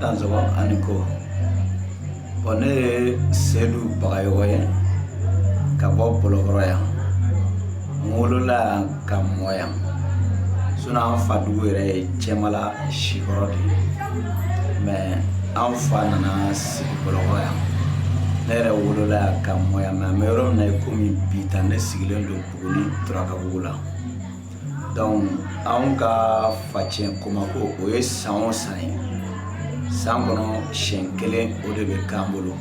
Dansɔgɔ ani ko. Bon, ne ye Sedu Bagayɔgɔ ye ka bɔ Bolokɔrɔ yan. N wolola yan ka mɔ yan. Sinon an fa dugu yɛrɛ ye Cɛmala Sikɔrɔ de ye. Mais an fa nana sigi Bolokɔrɔ yan. Ne yɛrɛ wolola yan ka mɔ yan, mais an bɛ yɔrɔ min na i komi bi ta, ne sigilen don Buguni Turakabugu la. Donc anw ka facɛn komako, o ye san o san ye, san kɔnɔ siɲɛ kelen, o de bɛ k'an bolo.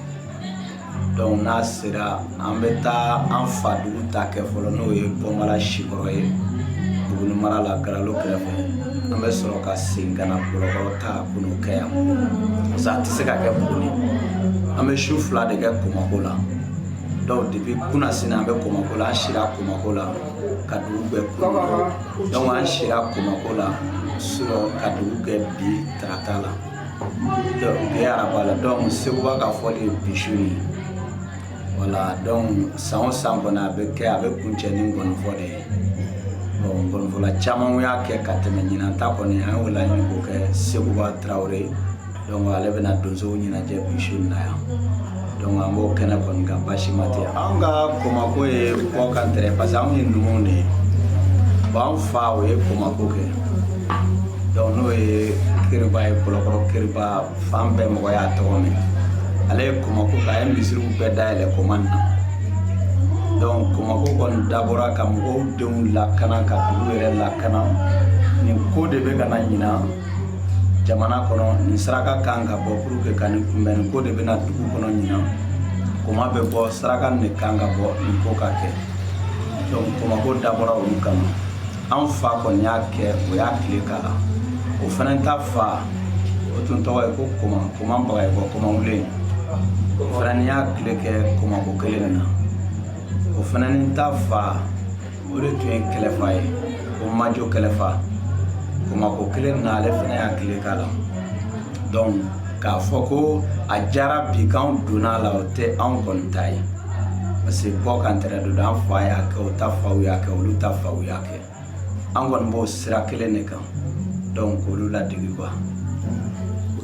Donc n'a sera, an bɛ taa an fa dugu ta kɛ fɔlɔ, n'o ye Bɔnbala Sikɔrɔ ye, Buguni mara la, Garalo kɛrɛfɛ. An bɛ sɔrɔ ka segin ka na Bolokɔrɔ ta k'o kɛ yan, parce que a tɛ se ka kɛ Buguni. An bɛ su 2 de kɛ komako la. Donc depuis kunasini, an bɛ komako la, an sira komako la ka dugu bɛɛ kun. Donc an sira komako la surɔ ka dugu kɛ bi tarata la, donc bi araba la. Donc Seguba ka fɔli ye bi su nin. Voilà, donc san o san kɔni, a bɛ kɛ, a bɛ kuncɛ ni ngɔnifɔ de ye. Bon, ngɔnifɔla caman y'a kɛ ka tɛmɛ. Ɲinan ta kɔni, an y'o laɲini k'o kɛ Seguba Tarawele. Donc ale bɛna donsow ɲɛnajɛ bi su in na yan. Donc an b'o kɛnɛ kɔni kan, baasi ma tɛ yan. Anw ka komako ye bɔ kan tɛrɛ, parce que anw ye numuw de ye. Bon, an fa, o ye komako kɛ. Donc n'o ye Keriba ye, Bolokɔrɔ Keriba, fan bɛɛ mɔgɔ y'a tɔgɔ mɛn. Ale ye komako kɛ, a ye misiriw bɛɛ dayɛlɛ koma nin na. Donc komako kɔni dabɔra ka mɔgɔw denw lakana, ka dugu yɛrɛ lakana. Nin ko de bɛ ka na ɲinan jamana kɔnɔ, nin saraka kan ka bɔ pour que ka nin kunbɛn. Nin ko de bɛna dugu kɔnɔ ɲinan, koma bɛ bɔ, saraka nin de kan ka bɔ, nin ko ka kɛ. Donc komako dabɔra olu kama. An fa kɔni y'a kɛ, o y'a tile k'a la. O fana ta fa, o tun tɔgɔ ye ko Koma, Koma Bagayɔgɔ, Koma Wulen. O fana ni y'a tile kɛ komako kelen nin na. O fana ni ta fa, o de tun ye kɛlɛfa ye, ko Majo Kɛlɛfa, komako kelen na, ale fana y'a tile k'a la. Donc k'a fɔ ko a jara bi k'anw donna a la, o tɛ anw kɔni ta ye, parce que bɔ kan tɛrɛ don. An fa y'a kɛ, o ta faw y'a kɛ, olu ta faw y'a kɛ, an kɔni b'o sira kelen de kan. Donc k'olu ladege quoi,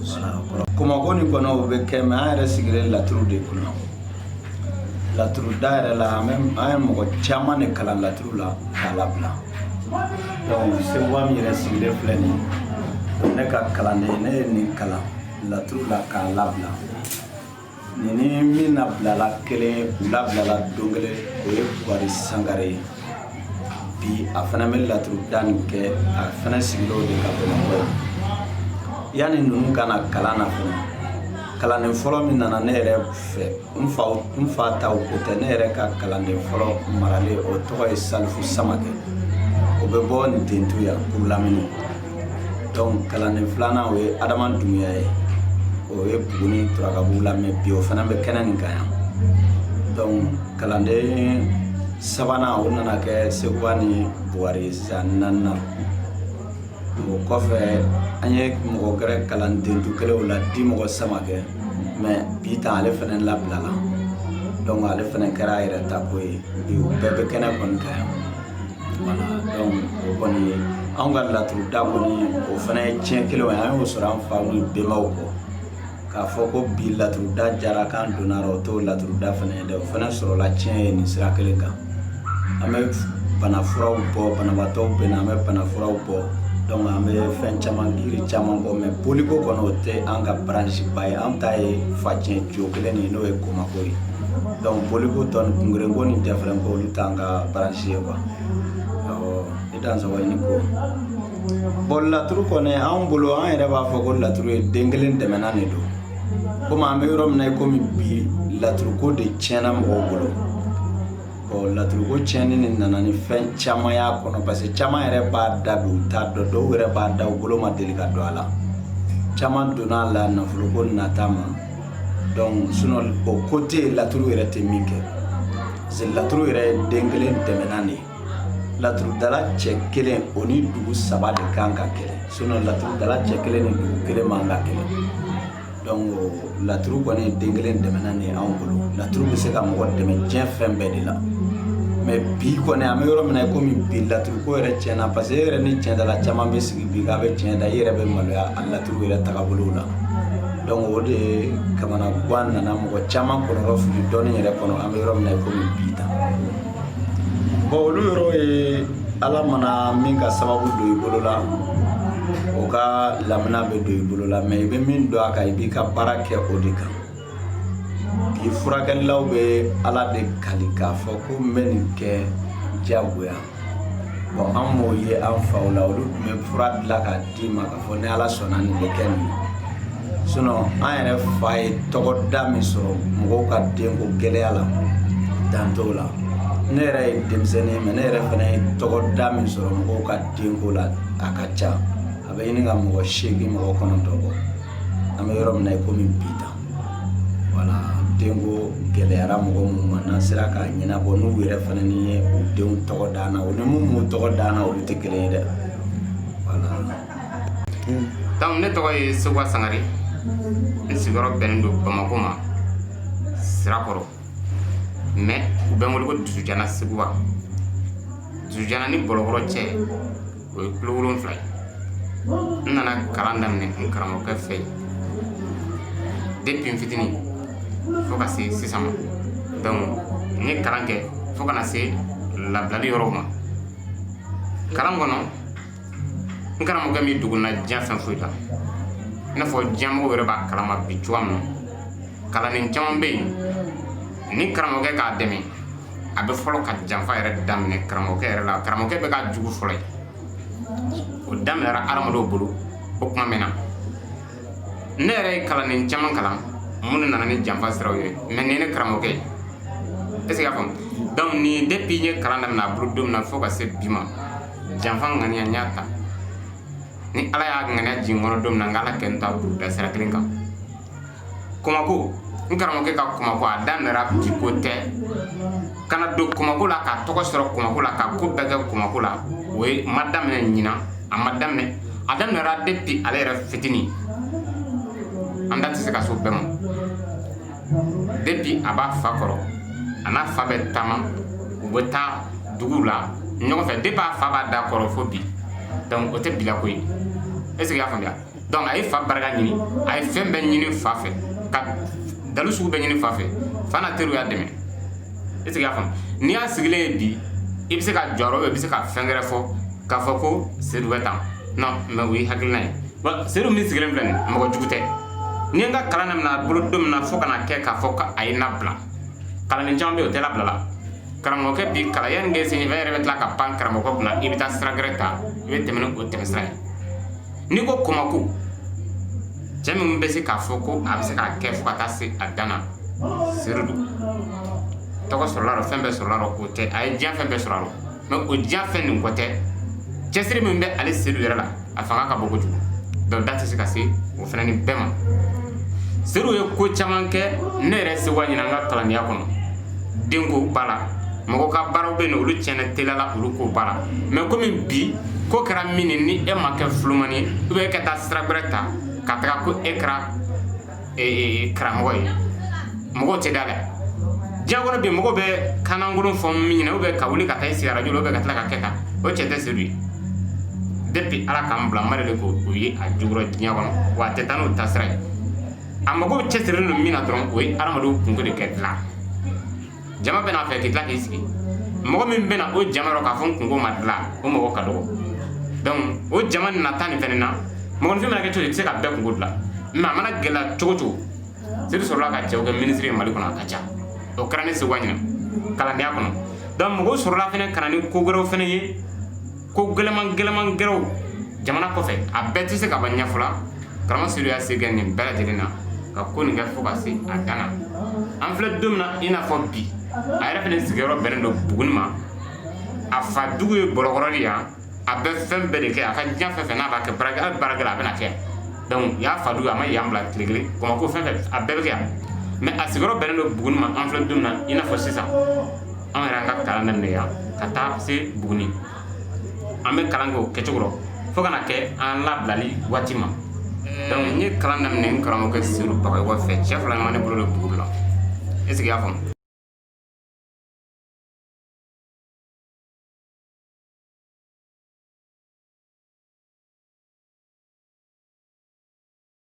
voilà. Komako nin kɔnɔ, o bɛ kɛ, mais an yɛrɛ sigilen laturu de kunna, laturu da yɛrɛ la. An ye mɔgɔ caman de kalan laturu la k'a labila. Donc Seguba min yɛrɛ sigilen filɛ nin ye, ne ka kalanden, ne ye nin kalan laturu la k'a labila. Nin ni min labilala kelen, u labilala don kelen, o ye Buwari Sangare ye. Bi a fana bɛ laturu da nin kɛ, a fana sigilen o de ka Bamakɔ yan. Yanni ninnu ka na kalan na fana, kalanden fɔlɔ min nana ne yɛrɛ fɛ, n fa taw ko tɛ, ne yɛrɛ ka kalanden fɔlɔ maralen, o tɔgɔ ye Salifu Samakɛ, o bɛ bɔ Ntentu yan, Kurulamini. Donc kalanden filanan, o ye Adama Dunbiya ye, o ye Buguni Turakabugu la, mais bi o fana bɛ kɛnɛ nin kan yan. Donc kalanden sabanan, o nana kɛ Seguba ni Buwari ye sisan, naaninan. O kɔfɛ, an ye mɔgɔ gɛrɛ kalan Dentu kelenw la, di mɔgɔ Samakɛ, mais bi tan ale fana labilala. Donc ale fana kɛra a yɛrɛ ta ko ye. Bi u bɛɛ bɛ kɛnɛ kɔni kan yan. Voilà, donc o kɔni ye anw ka laturuda kɔni, o fana ye tiɲɛ kelen ye, an y'o sɔrɔ an faw ni bɛnbaw kɔ. K'a fɔ ko bi laturuda jara k'an donna o t'o laturuda fana ye dɛ, o fana sɔrɔla tiɲɛ ye nin sira kelen kan. An bɛ banafuraw bɔ, banabaatɔw bɛ na, an bɛ banafuraw bɔ. Donc an bɛ fɛn caman, yiri caman bɔ, mais boliko kɔni, o tɛ an ka branche ba ye. An ta ye facɛn jo kelen de ye, n'o ye komako ye. Donc boliko tɔ ni kungerenko ni jafɛrɛnko, olu t'an ka branche ye quoi. Awɔ, i dansɔgɔ, i ni ko. Bon, laturu kɔni, anw bolo, an yɛrɛ b'a fɔ ko laturu ye den kelen dɛmɛna de don. Komi an bɛ yɔrɔ min na i komi bi, laturuko de tiɲɛna mɔgɔw bolo. Bon, laturuko tiɲɛni nin nana ni fɛn caman y'a kɔnɔ, parce que caman yɛrɛ b'a da bi, u t'a dɔn. Dɔw yɛrɛ b'a da, u bolo ma deli ka don a la. Caman donna a la nafoloko nata ma. Donc sinon o ko tɛ yen, laturu yɛrɛ tɛ min kɛ, parce que laturu yɛrɛ ye den kelen dɛmɛna de ye. Laturudala cɛ kelen, o ni dugu saba de kan ka kɛlɛ. Sinon laturudala cɛ kelen ni dugu kelen man ka kɛlɛ. Donc laturu kɔni ye den kelen dɛmɛna de ye anw bolo. Laturu bɛ se ka mɔgɔ dɛmɛ diɲɛ fɛn bɛɛ de la, mais bi kɔni, an bɛ yɔrɔ min na i komi bi, laturuko yɛrɛ tiɲɛna, parce que e yɛrɛ ni tiɲɛdala caman bɛ sigi bi k'a bɛ tiɲɛ da, i yɛrɛ bɛ maloya a laturu yɛrɛ tagabolow la. Donc o de kamanagan nana mɔgɔ caman kɔnɔrɔ fili dɔnni yɛrɛ kɔnɔ. An bɛ yɔrɔ min na i komi bi tan. Bon, olu yɔrɔ ye, Ala mana min ka sababu don i bolo la, o ka lamina bɛ don i bolo la. Mais i bɛ min don a kan, i b'i ka baara kɛ o de kan. Bi furakɛlilaw bɛ Ala de kali k'a fɔ ko n bɛ nin kɛ diyagoya. Bon, an m'o ye an faw la. Olu tun bɛ fura dilan k'a d'i ma k'a fɔ ni Ala sɔnna, nin bɛ kɛ nin ye. Sinon an yɛrɛ fa ye tɔgɔda min sɔrɔ mɔgɔw ka denko gɛlɛya la, dan t'o la. Ne yɛrɛ ye denmisɛnnin ye, mais ne yɛrɛ fana ye tɔgɔda min sɔrɔ mɔgɔw ka denko la, a ka ca, a bɛ ɲini ka mɔgɔ 8, mɔgɔ 9 bɔ. An bɛ yɔrɔ min na i komi bi tan, wala denko gɛlɛyara mɔgɔ minnu ma, n'an sera k'a ɲɛnabɔ n'u yɛrɛ fana ni ye u denw tɔgɔ d'an na, o ni mun m'u tɔgɔ d'an na, olu tɛ kelen ye dɛ, wala. Donc ne tɔgɔ ye Seguba Sangare. N sigiyɔrɔ bɛnnen don Bamako ma, Sirakɔrɔ, mais u bɛ n wele ko Dusujana Seguba. Dusujana ni Bɔlɔkɔrɔ cɛ, o ye kilo 7 ye. N nana kalan daminɛ n karamɔgɔkɛ fɛ yen depuis n fitinin fo ka se sisan ma. Donc n ye kalan kɛ fo ka na se labilali yɔrɔw ma kalan kɔnɔ. N karamɔgɔkɛ min duguna diɲɛ fɛn foyi la, i n'a fɔ diɲɛmɔgɔw yɛrɛ b'a kalama bi cogoya min na, kalanden caman bɛ yen, ni karamɔgɔkɛ k'a dɛmɛ, a bɛ fɔlɔ ka janfa yɛrɛ daminɛ karamɔgɔkɛ yɛrɛ la. Karamɔgɔkɛ bɛ ka jugu fɔlɔ ye, o daminɛra adamadenw bolo. O kuma mɛn na, ne yɛrɛ ye kalanden caman kalan minnu nana ni janfa siraw ye, mais nin ye ne karamɔgɔkɛ ye. Est ce que i y'a faamu? Donc ni depuis n ye kalan daminɛ a bolo don min na fo ka se bi ma, janfa ŋaniya n y'a ta. Ni Ala y'a ŋaniya jigin kɔnɔ don min na, n ka Ala kɛ n ta da sira kelen kan. Kɔmako, n karamɔgɔkɛ ka kɔmako, a daminɛra bi ko tɛ. Ka na don kɔmako la, k'a tɔgɔ sɔrɔ kɔmako la, ka ko bɛɛ kɛ kɔmako la, o ye ma daminɛ ɲinan, a ma daminɛ, a daminɛra depuis ale yɛrɛ fitinin. An da tɛ se ka s'o bɛɛ ma. Depuis a b'a fa kɔrɔ, a n'a fa bɛ taama, u bɛ taa duguw la ɲɔgɔn fɛ, depuis a fa b'a da kɔrɔ fo bi. Donc o tɛ bila ko ye. Est ce que i y'a faamuya? Donc a ye fa barika ɲini, a ye fɛn bɛɛ ɲini fa fɛ, ka dalu sugu bɛɛ ɲini fa fɛ. Fa n'a teriw y'a dɛmɛ. Est ce que i y'a faamu? N'i y'a sigilen ye bi, i bɛ se ka jɔyɔrɔ, i bɛ se ka fɛn wɛrɛ fɔ k'a fɔ ko Seydou bɛ tan. Non, mais o ye hakilina ye. Bon, Seydou min sigilen filɛ nin, mɔgɔ jugu tɛ. Ni n ka kalan daminɛ a bolo don min na fo ka na kɛ k'a fɔ ko a ye na bila, kalanden caman bɛ yen, o tɛ labila la. Karamɔgɔkɛ b'i kalan, yanni k'e se ɲɛfɛ, e yɛrɛ bɛ tila ka pan karamɔgɔ kunna, i bɛ taa sira wɛrɛ ta, i bɛ tɛmɛ ni o tɛmɛ sira ye. N'i ko kɔmako, cɛ min bɛ se k'a fɔ ko a bɛ se k'a kɛ fo ka taa se a dan na, Seydou don. Tɔgɔ sɔrɔla rɔ, fɛn bɛɛ sɔrɔla rɔ, o tɛ. A ye diɲɛ fɛn bɛɛ sɔrɔ a rɔ, mais o diɲɛ fɛn nin kɔ tɛ. Cɛsiri min bɛ ale Seydou yɛrɛ la, a fanga ka bon kojugu. Donc da tɛ se ka se o fana ni bɛɛ ma. Seydou ye ko caman kɛ ne yɛrɛ Seguba ɲina n ka kalandenya kɔnɔ. Denko b'a la, mɔgɔ ka baaraw bɛ yen, olu tiɲɛna teliya la, olu ko b'a la. Mais komi bi ko kɛra min ye, ni e ma kɛ filomani ye, ou bien e ka taa sira wɛrɛ ta ka taga ko e kɛra karamɔgɔ ye, mɔgɔw tɛ da la. Diɲɛ kɔnɔ bi, mɔgɔw bɛ kannankolon fɔ min ɲɛna, ou bien ka wuli ka taa i sigi arajo la, ou bien ka tila ka kɛ tan, o cɛ tɛ Seydou ye. Depuis Ala k'an bila, n ma deli k'o ye a jukɔrɔ diɲɛ kɔnɔ, wa a tɛ taa n'o taasira ye. A mago cɛsirilen don min na dɔrɔn, o ye adamadenw kungo de kɛ dilan. Jama bɛ n'a fɛ k'i tila k'i sigi, mɔgɔ min bɛna o jama yɔrɔ k'a fɔ n kungo ma dilan, o mɔgɔ ka dɔgɔ. Donc o jama nata nin fɛnɛ na, mɔgɔninfin mana kɛ cogo, i tɛ se ka bɛɛ kungo dilan, mais a mana gɛlɛya cogo cogo, Seydou sɔrɔla ka cɛw kɛ minisiri ye Mali kɔnɔ, a ka ca. O kɛra ne Seguba ɲɛna kalandenya kɔnɔ. Donc mɔgɔw sɔrɔla fɛnɛ ka na ni ko wɛrɛw fɛnɛ ye, ko gɛlɛman gɛlɛman gɛrɛw jamana kɔfɛ. A bɛɛ tɛ se ka ban ɲɛfɔ la. Karamɔgɔ Seydou y'a se kɛ nin bɛɛ lajɛlen na ka ko nin kɛ fo ka se a dan na. An filɛ don min na i n'a fɔ bi, a yɛrɛ fɛnɛ sigiyɔrɔ bɛnnen don Buguni ma. A fa dugu ye Bɔlɔkɔrɔ de yan. A bɛ fɛn bɛɛ de kɛ, a ka diɲɛ fɛn fɛn n'a b'a kɛ, baarakɛ, hali baarakɛ la, a bɛna kɛ. Donc y'a fa dugu, a ma yan bila tile kelen. Kɔmako fɛn fɛn, a bɛɛ bɛ kɛ yan, mais a sigiyɔrɔ bɛnnen don Buguni ma. An filɛ don min na i n'a fɔ sisan, an yɛrɛ an ka kalan daminɛ yan ka taa se Buguni, an bɛ kalan kɛ o kɛcogo rɔ fo ka na kɛ an labilali waati ma. Donc n ye kalan daminɛ n karamɔgɔkɛ Seydou Bagayogo fɛ. Cɛ fila ɲɔgɔn ne bolo de Buguni la. Est ce que i y'a faamu?